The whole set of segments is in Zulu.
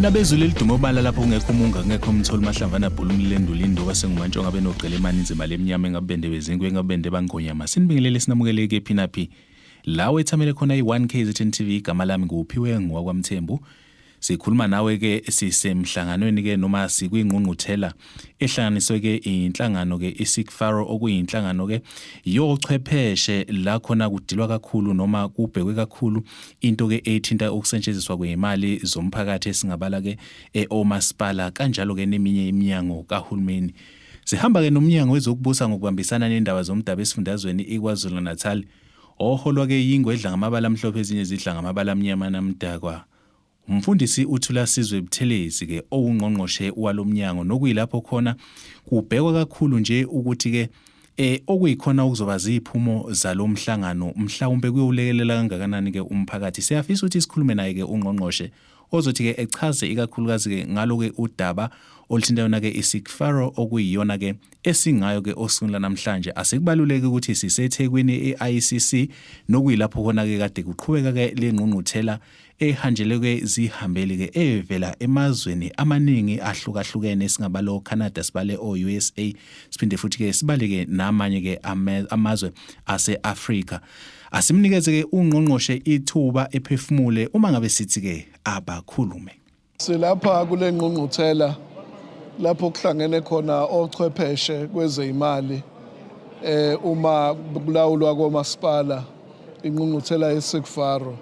Nina bezulu eliduma obala lapho kungekho umunga, kungekho umtholi, mahlamvana bhula umlenduli induka sengumantshonga benogcele emaninzi imali emnyama engabende bezinkwe engabende bangonyama. Sinibingelele, sinamukele kephi naphi la wethamele khona i-1 KZN TV. Igama lami nguPhiwe ngowakwaMthembu. Sikhuluma nawe ke sisemhlanganweni ke noma sikwingqungquthela ehlanganiswe ke inhlangano ke iSigfaro, okuyinhlangano ke yochwepheshe la khona kudilwa kakhulu noma kubhekwe kakhulu into ke ethinta ukusetshenziswa kwezimali zomphakathi, esingabala ke omasipala kanjalo ke neminye iminyango kahulumeni. Sihamba ke nomnyango wezokubusa ngokubambisana nendaba zomdabu esifundazweni iKwaZulu Natal, oholwa ke yingwedla ngamabala amhlophe, ezinye zidla ngamabala amnyama namdakwa, umfundisi uThulasizwe Buthelezi ke owungqongqoshe walomnyango, nokuyilapho khona kubhekwa kakhulu nje ukuthi ke okuyikhona okuzoba ziphumo zalomhlangano mhlawumbe kuyowulekelela kangakanani ke umphakathi. Siyafisa ukuthi sikhulume naye ke ungqongqoshe, ozothi ke echaze ikakhulukazi ke ngalo ke udaba oluthinta yona ke iSigfaro, okuyiyona ke esingayo ke osukwini lanamhlanje. Asikubaluleki ukuthi siseThekwini e-ICC, nokuyilapho khona ke kade kuqhubeka ke lengqungquthela ehanjelwe zihambeli ke evela emazweni amaningi ahlukahlukene, singabala oCanada, sibale o-USA, siphinde futhi ke sibale ke namanye ke amazwe ase-Afrika. Asimnikeze ke ungqongqoshe ithuba ephefumule uma ngabe sithi ke abakhulume. Silapha kule ngqungquthela lapho kuhlangene khona ochwepheshe kwezeyimali uma kulawulwa komasipala, ingqungquthela yeSigfaro.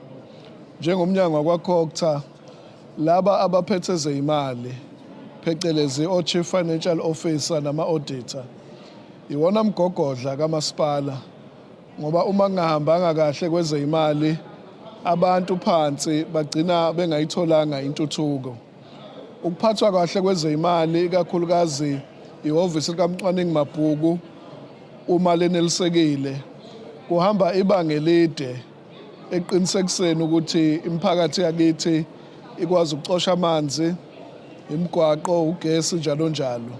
Njengomnyango wakwaCogta, laba abaphethe ezeyimali, phecelezi o-Chief Financial Officer nama-auditor, iwona mgogodla kamasipala, ngoba uma kungahambanga kahle kwezeyimali, abantu phansi bagcina bengayitholanga intuthuko. Ukuphathwa kahle kwezeyimali, ikakhulukazi ihhovisi likamcwaningi mabhuku, uma lenelisekile, kuhamba ibanga elide eqinisekiseni ukuthi imiphakathi yakithi ikwazi ukucosha amanzi, imigwaqo, ugesi, njalo njalo.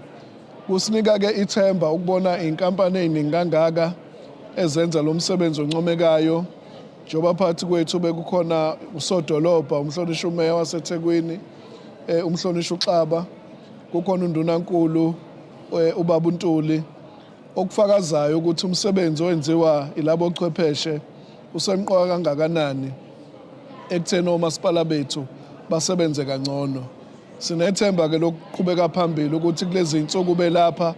Kusinika-ke ithemba ukubona iy'nkampani ey'ningi kangaka ezenza lo msebenzi oncomekayo, njengoba phakathi kwethu bekukhona usodolobha, umhlonishwa umeya waseThekwini, umhlonishwa uXaba, kukhona undunankulu, ubaba uNtuli, okufakazayo ukuthi umsebenzi owenziwa ilabo chwepheshe usemqoka kangakanani ekutheni omasipala bethu basebenze kangcono. Sinethemba ke lokuqhubeka phambili ukuthi kulezi zinsuku belapha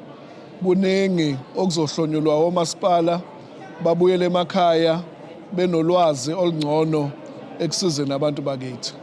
kuningi okuzohlonyulwa omasipala, babuyele emakhaya benolwazi olungcono ekusizeni abantu bakithi.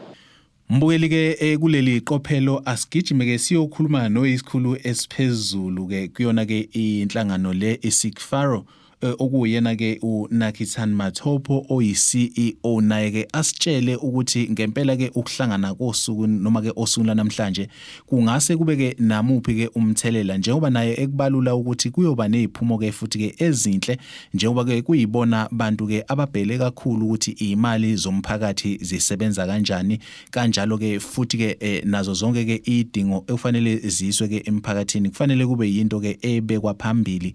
Mbukeli ke kuleli qophelo, asigijime ke siyokhuluma noyisikhulu esiphezulu ke kuyona ke inhlangano le iSigfaro, okuyena ke uNakithan Mathopo oyi-CEO, naye ke asitshele ukuthi ngempela ke ukuhlangana kosuku noma ke osuku namhlanje kungase kube ke namuphi ke umthelela, njengoba naye ekubalula ukuthi kuyoba neziphumo ke futhi ke ezinhle, njengoba ke kuyibona bantu ke ababhele kakhulu ukuthi imali zomphakathi zisebenza kanjani, kanjalo ke futhi ke nazo zonke ke idingo ekufanele ziswe ke emphakathini kufanele kube yinto ke ebekwa phambili,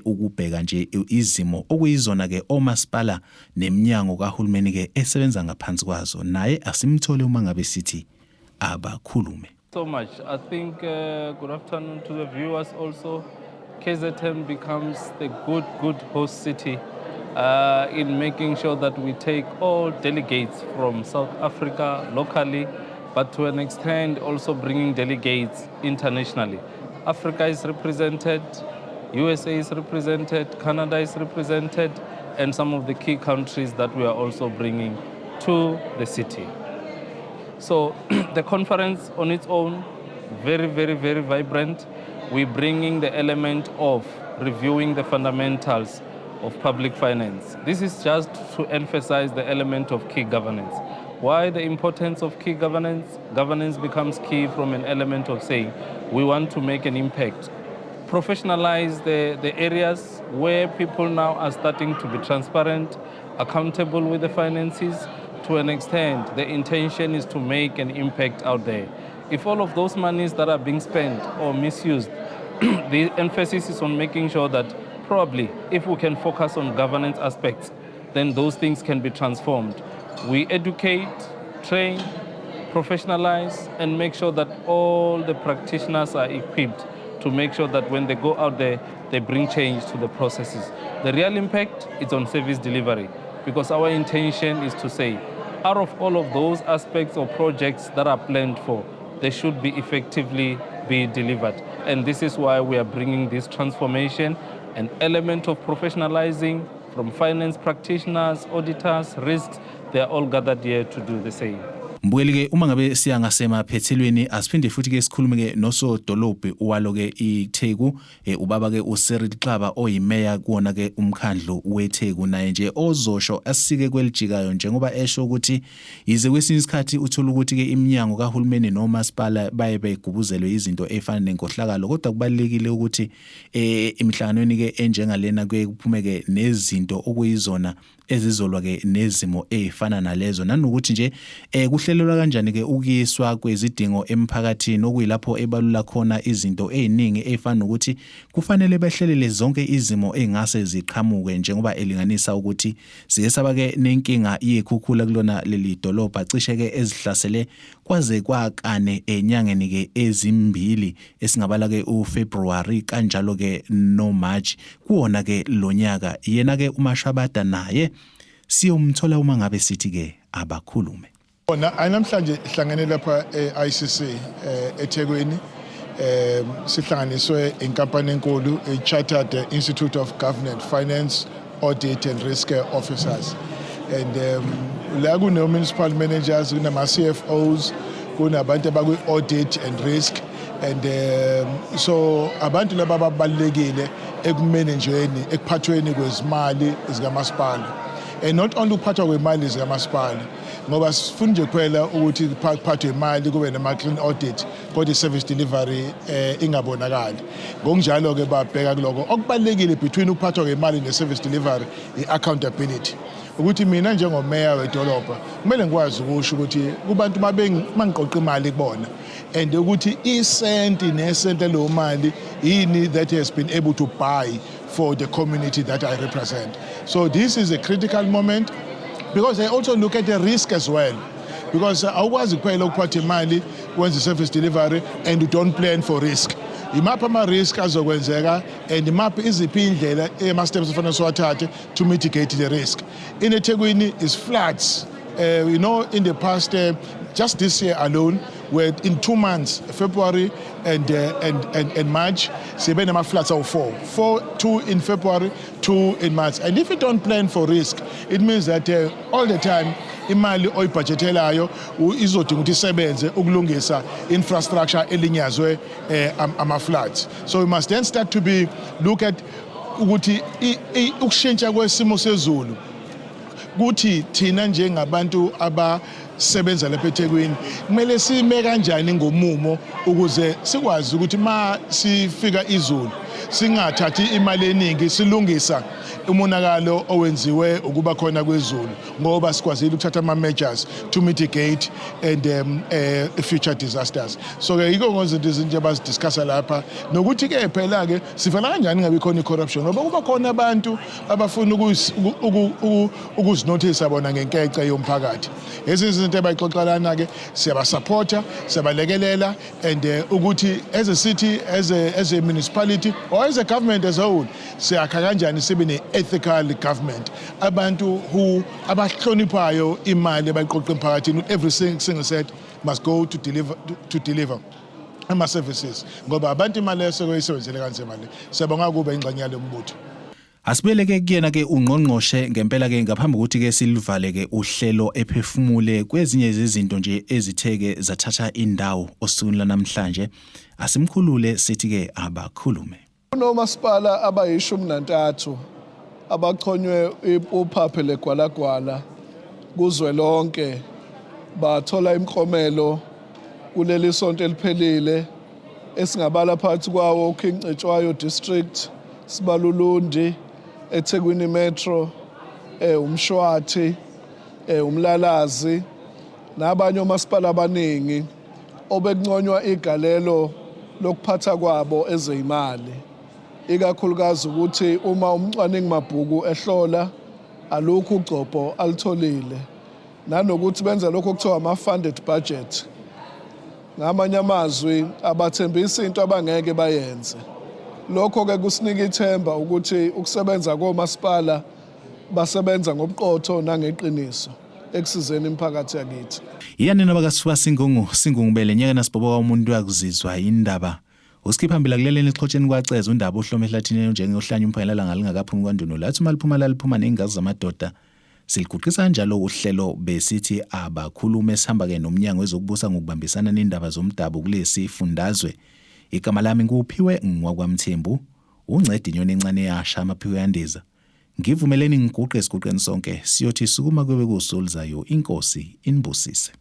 ukubheka nje izimo okuyizona ke omasipala neminyango kahulumeni ke esebenza ngaphansi kwazo. Naye asimthole uma ngabe sithi abakhulume. So much. I think good afternoon to the viewers also. KZN becomes the good, good host city in making sure that we take all delegates from South Africa locally, but to an extent also bringing delegates internationally. Africa is represented, USA is represented, Canada is represented, and some of the key countries that we are also bringing to the city. So the conference on its own, very, very, very vibrant. We're bringing the element of reviewing the fundamentals of public finance. This is just to emphasize the element of key governance. Why the importance of key governance? Governance becomes key from an element of saying we want to make an impact. Professionalize the areas where people now are starting to be transparent, accountable with the finances to an extent. The intention is to make an impact out there. If all of those monies that are being spent or misused, the emphasis is on making sure that probably if we can focus on governance aspects, then those things can be transformed. We educate, train, Professionalize and make sure that all the practitioners are equipped to make sure that when they go out there, they bring change to the processes. The real impact is on service delivery because our intention is to say, out of all of those aspects or projects that are planned for, they should be effectively be delivered. And this is why we are bringing this transformation, an element of professionalizing from finance practitioners, auditors, risks, they are all gathered here to do the same. Mbukeli ke, uma ngabe siya ngasemaphethelweni, asiphinde futhi ke sikhulume ke nosodolobhi walo ke iTheku, ubaba ke uCyril Xaba, oyimeya kuwona ke umkhandlu weTheku, naye nje ozosho asike kwelijikayo, njengoba esho ukuthi yize kwesinye isikhathi uthola ukuthi ke iminyango kahulumeni nomasipala baye begubuzelwe izinto ezifana nenkohlakalo, kodwa kubalulekile ukuthi emihlanganweni ke enjengalena kuye kuphume ke nezinto okuyizona ezizolwa ke nezimo ezifana nalezo, nanokuthi nje kuhlelelwa kanjani ke ukuyiswa kwezidingo emphakathini, okuyilapho ebalula khona izinto eziningi ezifana nokuthi kufanele behlelele zonke izimo ezingase ziqhamuke, njengoba elinganisa ukuthi sike saba ke nenkinga yekhukhula kulona leli dolobha, cishe ke ezihlasele kwaze kwakane enyangeni ke ezimbili, esingabala ke uFebruary kanjalo ke noMarch kuwona ke lonyaka. Yena ke uMashabada naye siyomthola uma ngabe sithi ke abakhulume. Kona namhlanje hlangene lapha e-ICC eThekwini, sihlanganiswe inkampani enkulu, i-Chartered Institute of Government Finance, Audit and Risk Officers, and la kune municipal managers, kunama CFOs, kunabantu abakwi audit and risk, and so abantu laba babalulekile ekumanejeni, ekuphathweni kwezimali zikamasipala, and not only ukuphathwa kwemali zikamasipala, ngoba sifuna nje kuphela ukuthi kuphathwe imali, kube nama-clean audit, kodwa i-service delivery ingabonakali. Ngokunjalo-ke babheka kuloko okubalulekile between ukuphathwa kwemali ne-service delivery, i-accountability, ukuthi mina njengomeya wedolobha kumele ngikwazi ukusho ukuthi kubantu mangiqoqa imali kubona and ukuthi isenti nesenti leyo mali yini that has been able to buy for the community that I represent. So this is a critical moment because they also look at the risk as well, because awukwazi kuphela ukuphatha imali, wenze service delivery and you don't plan for risk. Imaphi ama-risk azokwenzeka and imaphi, iziphi indlela, ama-steps afanele siwathathe to mitigate the risk? In eThekwini is floods. In the past, just this year alone, where in 2 months, February and March, sibe nama-floods awu-four. Four, two in February, two in March. And if you don't plan for risk, it means that all the time, imali oyibudgetelayo izodinga ukuthi isebenze ukulungisa infrastructure elinyazwe ama-floods. So we must then start to be look at ukuthi ukushintsha kwesimo sezulu kuthi thina njengabantu abasebenza lapha eThekwini kumele sime kanjani ngomumo ukuze sikwazi ukuthi ma sifika izulu singathathi imali eningi silungisa umonakalo owenziwe ukuba khona kwezulu, ngoba sikwazile ukuthatha ama-measures to mitigate and future disasters. So ke yiko ngozinto izinto abazidiscussa lapha, nokuthi ke phela ke sivala kanjani ngabe khona i-corruption, ngoba kuba khona abantu abafuna ukuzinothisa bona ngenkece yomphakathi. Ezinye izinto abayixoxelana ke, siyabasupporta, siyabalekelela, and ukuthi as a city, as a municipality or as a government as a whole, siyakha kanjani sibe ne-ethical government, abantu who abahloniphayo imali abayiqoqa emphakathini. Every single cent must go to deliver ama-services, ngoba abantu imali esekoyisebenzele kanzima le. Siyabonga kuba ingxenye yalo mbutho. Asibeleke kuyena ke ungqongqoshe ngempela ke, ngaphambi kokuthi ke silivale ke uhlelo, ephefumule kwezinye izinto nje ezitheke zathatha indawo osukwini lanamhlanje. Asimkhulule, sithi ke abakhulume. Kunomasipala abayi-13 abachonywe uphaphe legwalagwala kuzwelonke, bathola imiklomelo kuleli sonto eliphelile, esingabala phakathi kwawo King Cetshwayo District, Sibalulundi, eThekwini Metro, uMshwathi, uMlalazi nabanye omasipala abaningi, obekunconywa igalelo lokuphatha kwabo ezeyimali, ikakhulukazi ukuthi uma umcwaningi mabhuku ehlola alukho ugcobho alitholile. Nanokuthi benza lokho okuthiwa ama-funded budget. Ngamanye amazwi abathembisi into abangeke bayenze. Lokho-ke kusinika ithemba ukuthi ukusebenza komasipala basebenza ngobuqotho nangeqiniso ekusizeni imiphakathi yakithi. Iyani nabakasifuba singungu singungubele nyeke nasibhoboka umuntu uyakuzizwa indaba. Usikhipha mbila kuleleni exhotsheni kwaceza undaba uhlome ehlathini njengohlanya umphangela langa lingakaphumi kwanduno lathi uma liphuma laliphuma nezingazi zamadoda. Siliguqisa kanjalo uhlelo besithi abakhulume sihamba-ke nomnyango wezokubusa ngokubambisana nendaba zomdabu kulesi fundazwe. Igama lami nguPhiwe ngwakwaMthembu, unceda inyoni encane yasha amaphiko yandiza. Ngivumeleni ngiguqe esiguqeni sonke siyothi sukuma kube kuso oluzayo inkosi inibusise.